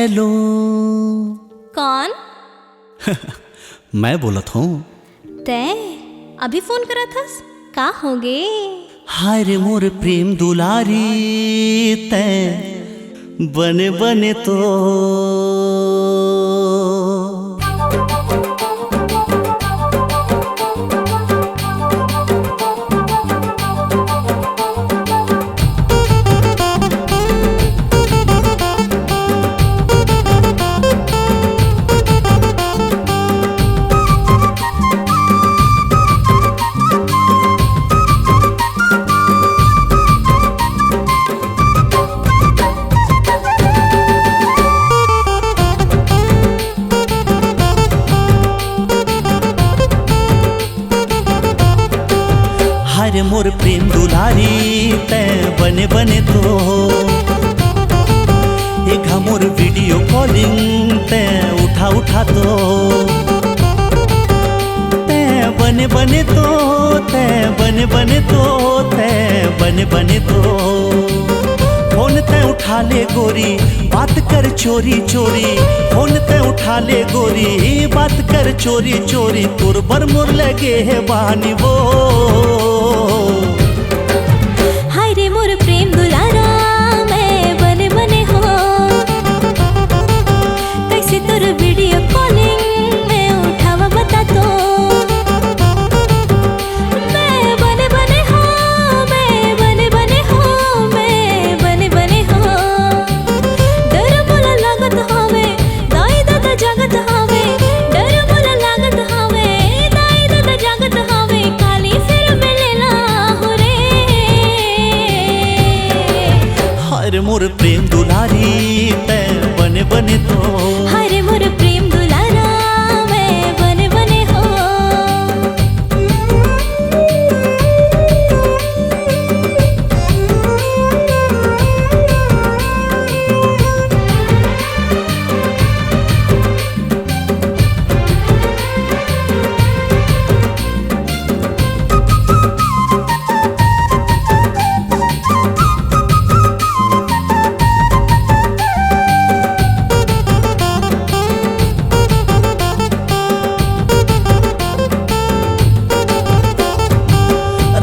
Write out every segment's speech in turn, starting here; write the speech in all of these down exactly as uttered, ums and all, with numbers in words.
Hello. कौन? मैं बोलत हूँ। तै अभी फोन करत हस? का होगे? हाय रे मोर प्रेम दुलारी, तै बने बने तो। हर मोर प्रेम दुलारी, तै बने बने तो। एक मोर वीडियो कॉलिंग, तै उठा उठा तो। तै बने बने तो, तै बने बने तो, तै बने बने तो। फोन तै उठा ले गोरी, बात कर चोरी चोरी। फोन तै उठा ले गोरी, बात कर चोरी चोरी। तोर बर मोर लगे हे बानी वो। हाय रे मोर प्रेम दुलारा, मैं बने बने हो। कैसे तोर वीडियो कॉलिंग मैं उठावा बता तो। मैं बने बने हो, मैं बने बने हो, मैं बने बने हो। डर मोला लागत हवे, दाई ददा जागत हवे। डर मोला लागत हवे, दाई ददा जागत हवे। काली फिर मिलेला हो रे। हर मोर प्रेम दुलारी, तै बने बने तो। हर मोर प्रेम दुलारा, मैं बने बने हो।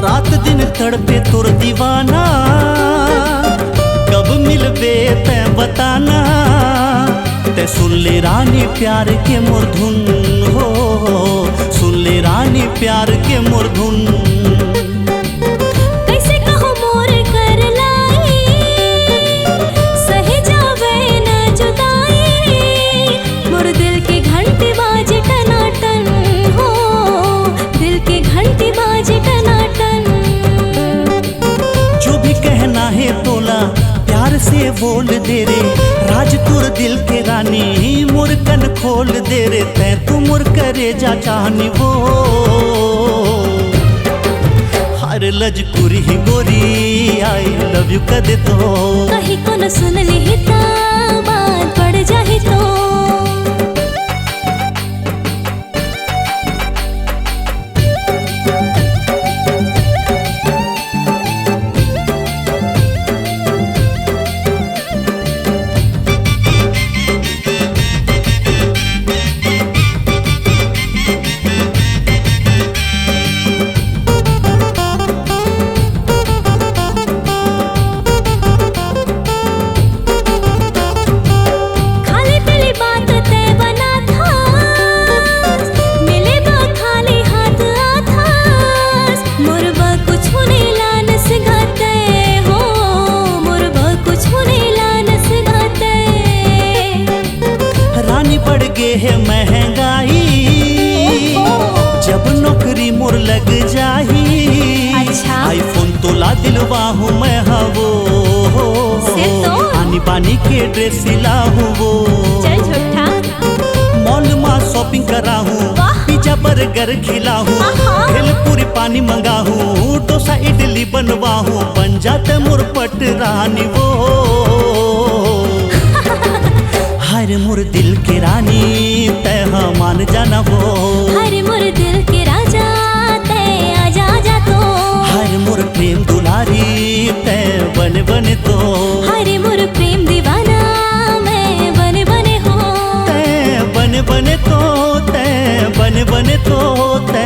रात दिन तड़पे तोर दीवाना, कब मिलबे तै बताना। तै सुन ले रानी प्यार के मोर धुन हो, सुन ले रानी प्यार के मोर धुन। कैसे कहो मोर कर लाई, सही जावे न जुदाई। मोर दिल के घंटी बाजे टनाटन हो, दिल के घंटी बाजे टनाटन। जो भी कहना है तोला, प्यार से बोल दे रे। राज तोर दिल के रानी, मोर कन खोल दे रे। तै तो मोर करेजा चाहनी वो। हर लजकुरी गोरी, I love you कदे तो। कहीं कोनो सुन लिही ता बात पड़ जाही तो। खाली पीली बात तै बनाथस, मिले बा खाली हाथ आथस। मोर बा कुछु नइ लानस गा तै हो, मोर बा कुछु नइ लानस गा तै। रानी बढ़ गे हे महंगाई, जब नौकरी मोर लग जाही। अच्छा। iPhone तोला दिलवाहूँ मैं हवो, सिर तो। आनी बानी के ड्रेस सिलाहूँ वो। चल झूठा। मॉल मा शॉपिंग कराहूँ, वाह। पिज्जा बर्गर खिलाहूँ, आहा। भेलपूरी पानी मंगाहूँ, डोसा इडली बनवाहूँ, बन जा तै मोर पट रानी वो। हर मोर दिल के रानी तै हा मान जाना वो। हर मोर दिल के राजा तै आजा आजा तो। हर मोर प्रेम दुलारी तै बन बन तो। हर मोर प्रेम दीवाना मैं बन बन तो होत